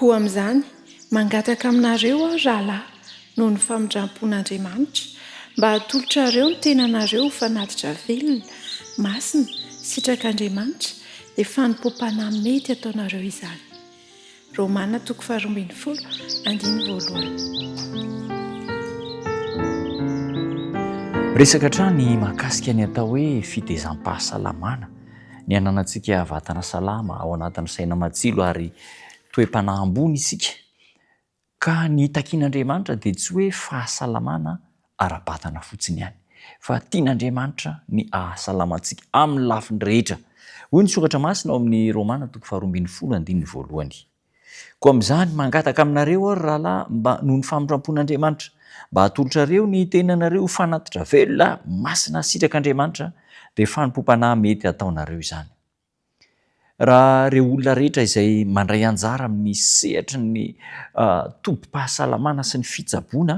Koa amin'izany, mangataka aminareo aho, rahalahy, noho ny famindram-pon'Andriamanitra, mba hatolotrareo ny tenanareo ho fanatitra velona, masina, sitrak'Andriamanitra, dia fanompoam-panahy mety ataonareo izany. Romana toko faharoa ambin'ny folo, andininy voalohany. Miresaka hatrany mahakasika ny atao hoe fitezam-pahasalamana, ny hananantsika vatana salama ao anatin'ny saina matsilo ary toe-panahy ambony isika. Ka ny takian'Andriamanitra dia tsy hoe fahasalamana ara-batana fotsiny ihany, fa tian'Andriamanitra ny hahasalama antsika amin'ny lafiny rehetra. Hoy ny Soratra Masina ao amin'ny Romana toko faharoa ambin'ny folo andininy voalohany. Koa amin'izany, mangataka aminareo aho, ry rahalahy, mba noho ny famindram-pon'Andriamanitra, mba hatolotrareo ny tenanareo ho fanatitra velona, masina, sitrak'Andriamanitra, dia fanompoam-panahy mety hataonareo izany. Raha ireo olona rehetra izay mandray anjara amin'ny sehatry ny tobim-pahasalamana sy ny fitsaboana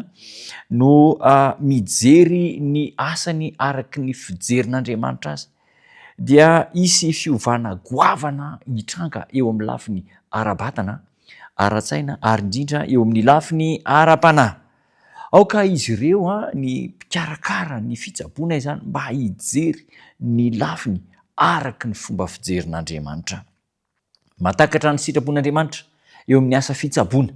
no mijery ny asany araka ny fijerin'Andriamanitra azy dia hisy fiovana goavana hitranga eo amin'ny lafiny ara-batana, ara-tsaina ary indrindra eo amin'ny lafiny ara-panahy. Aoka izy ireo, ny mpikarakara ny fitsaboana izany, mba hijery ny lafiny araka ny fomba fijerin'Andriamanitra. Mahatakatra ny sitrapon'Andriamanitra eo amin'ny asa fitsaboana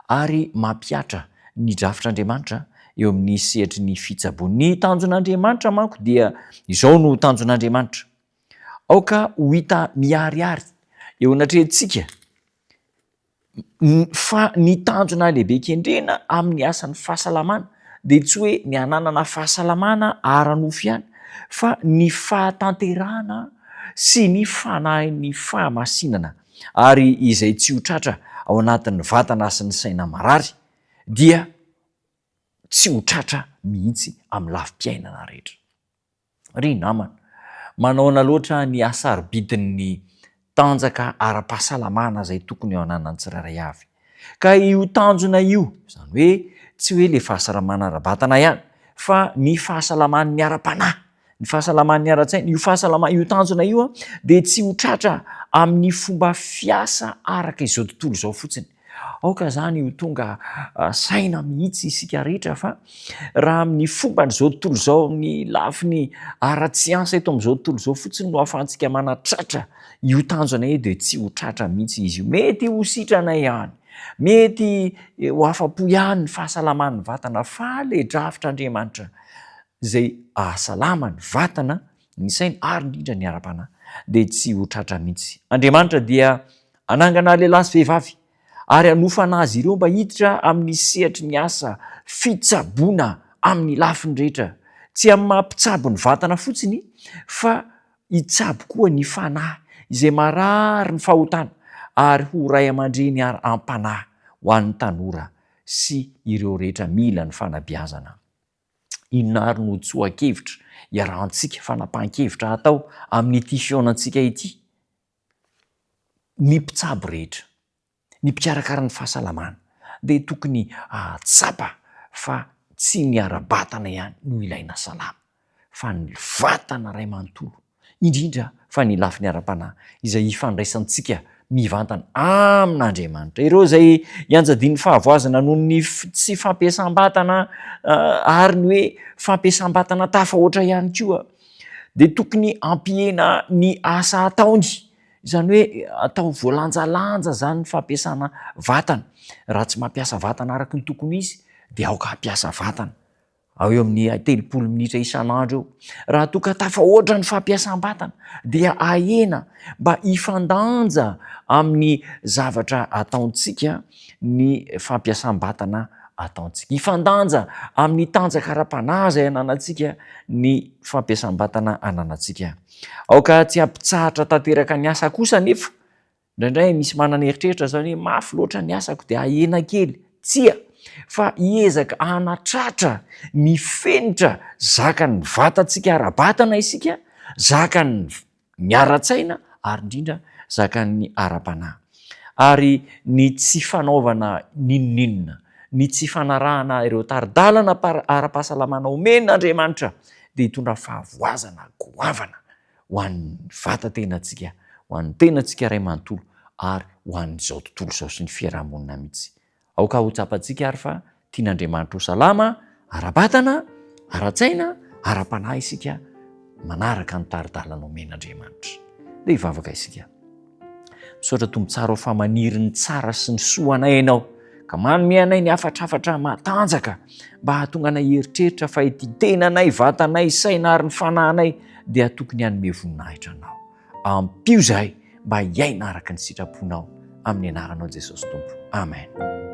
ary mampihatra ny drafitr'Andriamanitra eo amin'ny sehatry ny fitsaboana. Ny tanjon'Andriamanitra manko dia izao no tanjon'Andriamanitra, Aoka ho hita miharihary eo anatrehantsika Fa ny tanjona lehibe kendrena amin'ny asan'ny fahasalamana dia tsy hoe ny hananana fahasalamana ara-nofo ihany fa ny fahatanterahana sy ny fanahin'ny fahamasinana ary izay tsy ho tratra ao anatin'ny vatana sy ny saina marary dia tsy ho tratra mihitsy amin'ny lafim-piainana rehetra. Ry namana, manaona loatra ny hasarobidin'ny tanjaka ara-pahasalamana izay tokony ho ananan'ny tsirairay avy. Ka io tanjona io, izany hoe tsy hoe ilay fahasalamana ara-batana ihany, fa ny fahasalaman'ny ara-panahy, ny fahasalaman'ny ara-tsaina, io fahasalama, io tanjona io dia tsy ho tratra amin'ny fomba fiasa araka izao tontolo izao fotsiny. Aoka izany ho tonga saina mihitsy isika rehetra fa raha amin'ny fomban'izao tontolo izao, amin'ny lafiny ara-tsiansa eto amin'izao tontolo izao fotsiny no ahafahantsika manatratra io tanjona io dia tsy ho tratra mihitsy izy io. Mety ho sitrana ihany, mety ho afa-po ihany ny fahasalaman'ny vatana fa ilay drafitr'Andriamanitra izay ahasalama ny vatana, ny saina ary indrindra ny ara-panahy dia tsy ho tratra mihitsy. Andriamanitra dia Hanangana lehilahy sy vehivavy ary hanofana azy ireo mba hiditra amin'ny sehatry ny asa fitsaboana amin'ny lafiny rehetra, tsy amin'ny maha mpitsabo ny vatana fotsiny fa hitsabo koa ny fanahy izay marary ny fahotana ary ho ray aman-dreny am-panahy ho an'ny tanora sy ireo rehetra mila ny fanabeazana. Inona àry no tsoa-kevitra iarahantsika, fanapahan-kevitra hatao amin'ity fihaonantsika ity? Ny mpitsabo rehetra, ny mpikarakara ny fahasalamana dia tokony hahatsapa fa tsy ny ara-batana ihany no ilaina salama fa ny vatana iray manontolo, indrindra fa ny lafiny ara-panahy izay ifandraisantsika mivantana amin'Andriamanitra. Ireo izay ianjadian'ny fahavoazana noho ny tsy fampiasam-batana ary ny hoe fampiasam-batana tafahoatra ihany koa dia tokony hampihena ny asa ataony, izany hoe atao voalanjalanja izany ny fampiasana vatana, raha tsy mampiasa vatana araka ny tokony ho izy dia aoka hampiasa vatana, ao eo amin'ny 30 minitra isan'andro eo, raha toa ka tafahoatra ny fampiasam-batana dia ahena mba hifandanja amin'ny zavatra ataontsika ny fampiasam-batana ataontsika. Hifandanja amin'ny tanjaka ara-panahy izay ananantsika ny fampiasam-batana ananantsika. Aoka tsy hampitsahatra tanteraka ny asa kosa anefa. Indraindray misy manana eritreritra izany hoe mafy loatra ny asako dia ahena kely. Tsia, fa hiezaka hanatratra ny fenitra zakan'ny vatantsika ara-batana isika, zakan'ny ny ara-tsaina ary indrindra zakan'ny ara-panahy. Ary ny tsy fanaovana n'inon'inona, ny tsy fanarahana ireo tari-dalana ara-pahasalamana omen'Andriamanitra dia hitondra fahavoazana goavana ho an'ny vatan-tenantsika, ho an'ny tenantsika iray manontolo. ary ho an'izao tontolo izao sy ny fiaraha-monina mihitsy. Aoka ho tsapantsika ary fa tian'Andriamanitra ho salama ara-batana, ara-tsaina, ara-panahy isika manaraka ny tari-dalana omen'Andriamanitra. Dia hivavaka isika. Misaotra Tompo tsara ao fa maniry ny tsara sy ny soa anay Ianao ka manome anay ny hafatrafatra matanjaka mba hahatonga anay hieritreritra fa ity tenanay, vatanay, saina ary ny fanahinay dia tokony hanome voninahitra Anao. Ampio izahay mba hiaina araka ny sitraponao amin'ny anaranao Jesosy Tompo. Amen.